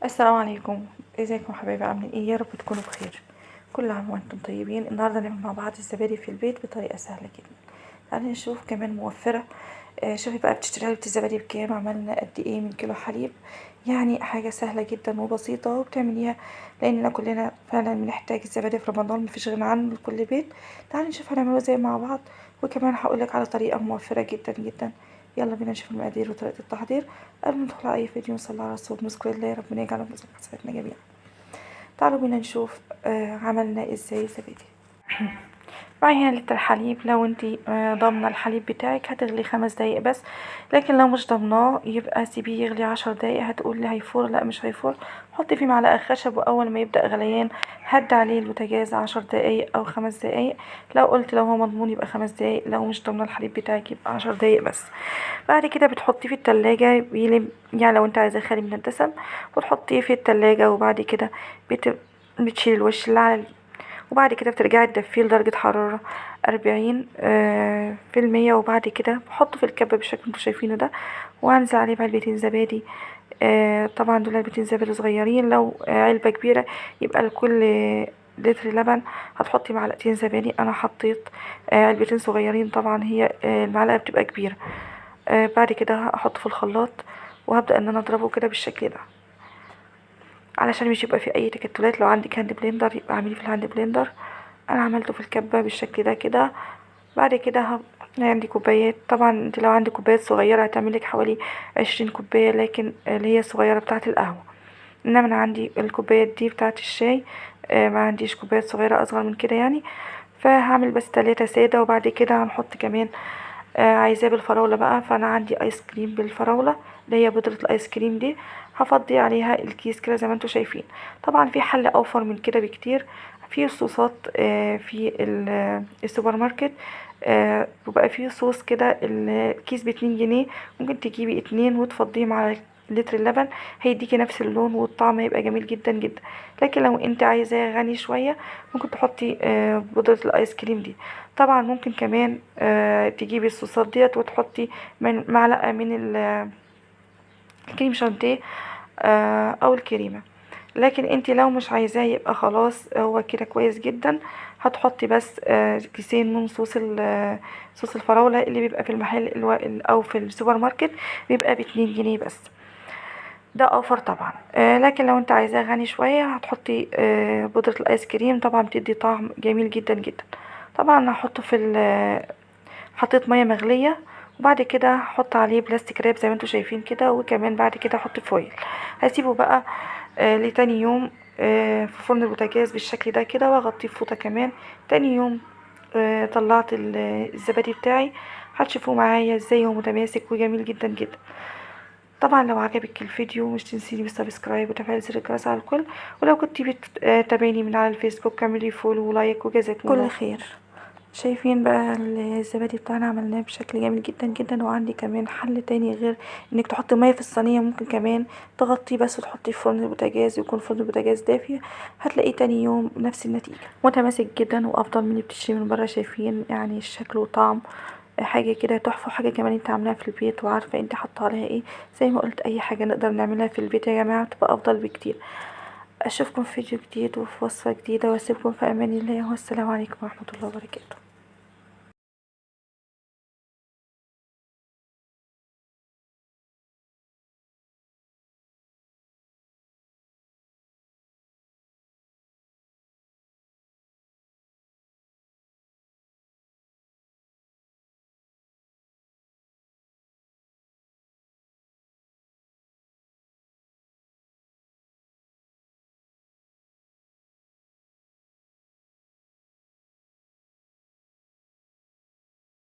السلام عليكم، ازيكم حبايبي؟ عاملين ايه؟ يا رب تكونوا بخير. كل عام وانتم طيبين. النهارده نعمل مع بعض الزبادي في البيت بطريقة سهلة جدا. تعالي نشوف كمان موفره. شوفي بقى بتشتري علبة الزبادي بكام، عملنا قد ايه من كيلو حليب. يعني حاجة سهلة جدا وبسيطة وبتعمليها، لاننا كلنا فعلا بنحتاج الزبادي في رمضان، مفيش غنى عنه لكل بيت. تعالي نشوف هنعمله ازاي مع بعض، وكمان هقولك على طريقه موفره جدا جدا. يلا بينا نشوف المقادير وطريقه التحضير. قبل ما ندخل على اي فيديو نصلي على الرسول ونذكر الله، ربنا يجعله من حسناتنا جميعا. تعالوا بينا نشوف عملنا ازاي الزبادي. معايا هنا لتر حليب. لو انتي ضامنه الحليب بتاعك هتغلي 5 دقايق بس، لكن لو مش ضامناه يبقى سيبيه يغلي 10 دقايق. هتقولي هيفور، لا مش هيفور. حطي فيه معلقه خشب، واول ما يبدا غليان هدي عليه البوتاجاز 10 دقايق او 5 دقايق. لو قلت لو هو مضمون يبقى 5 دقايق، لو مش ضامنه الحليب بتاعك يبقى 10 دقايق بس. بعد كده بتحطيه في التلاجة بيلم، يعني لو انت عايزاه خالي من الدسم وتحطيه في التلاجة، وبعد كده بتشيلي الوش اللي على، وبعد كده بترجعي تدفيه لدرجة حرارة 40%. وبعد كده بحطه في الكبة بالشكل اللي انتوا شايفينه ده، وهنزل عليه بعلبتين زبادي. طبعا دول علبتين زبادي صغيرين، لو علبة كبيرة يبقى لكل لتر لبن هتحطي معلقتين زبادي. انا حطيت علبتين صغيرين، طبعا هي المعلقة بتبقى كبيرة. بعد كده هحطه في الخلاط وهبدأ ان انا اضربه كده بالشكل ده، علشان مش يبقى فيه اي تكتلات. لو عندك hand blender يبقى اعمليه في ال hand blender. انا عملته في الكبة بالشكل ده كده. بعد كده عندي كوبايات، طبعا انت لو عندك كوبايات صغيرة هتعملك حوالي 20 كوباية، لكن اللي هي الصغيرة بتاعة القهوة. انما انا عندي الكوبايات دي بتاعة الشاي، ما عنديش كوبايات صغيرة اصغر من كده يعني، فهعمل بس 3 سادة. وبعد كده هنحط كمان، عايزاه بالفراولة بقى، فانا عندي ايس كريم بالفراولة اللي هي بودرة الايس كريم دي، هفضي عليها الكيس كده زي ما انتم شايفين. طبعا في حل اوفر من كده بكتير، في صوصات، في السوبر ماركت، بيبقى فيه صوص كده الكيس ب2 جنيه، ممكن تجيبي 2 وتفضيهم على لتر اللبن، هيديكي نفس اللون والطعم هيبقى جميل جدا جدا. لكن لو انت عايزاه غني شوية ممكن تحطي بودره الايس كريم دي. طبعا ممكن كمان تجيبي الصوصات ديت وتحطي من معلقه من الكريم شانتيه، او الكريمة. لكن انت لو مش عايزاه يبقى خلاص هو كده كويس جدا. هتحطي بس كيسين من صوص الفراوله اللي بيبقى في المحل او في السوبر ماركت، بيبقى ب2 جنيه بس، ده اوفر طبعا. لكن لو انت عايزاه غني شوية هتحطي بودره الايس كريم، طبعا بتدي طعم جميل جدا جدا. طبعا هحطه في حطيت مية مغليه، وبعد كده هحط عليه plastic wrap زي ما انتم شايفين كده، وكمان بعد كده هحط foil. هسيبه بقى لتاني يوم في فرن البوتاجاز بالشكل ده كده، واغطيه بفوطه كمان. تاني يوم طلعت الزبادي بتاعي، هتشوفوه معايا ازاي هو متماسك وجميل جدا جدا. طبعا لو عجبك الفيديو مش تنسيني بال subscribe وتفعيل زر الجرس على الكل، ولو كنت بتتابعيني من على الفيسبوك اعملي follow و like، وجزاكم الله كل خير. شايفين بقى الزبادي بتاعنا عملناه بشكل جميل جدا جدا. وعندي كمان حل تاني غير انك تحطي مية في الصينية، ممكن كمان تغطيه بس وتحطيه في فرن البوتاجاز، ويكون فرن البوتاجاز دافي، هتلاقيه تاني يوم نفس النتيجة، متماسك جدا وافضل من اللي بتشتريه من بره. شايفين يعني الشكل وطعم حاجة كده تحفة، وحاجه كمان انت عاملاها في البيت وعارفه انت حاطه عليها ايه. زي ما قلت اي حاجة نقدر نعملها في البيت يا جماعة تبقى افضل بكتير. اشوفكم في فيديو جديد وفي وصفه جديدة، واسيبكم في امان الله، والسلام عليكم ورحمة الله وبركاته.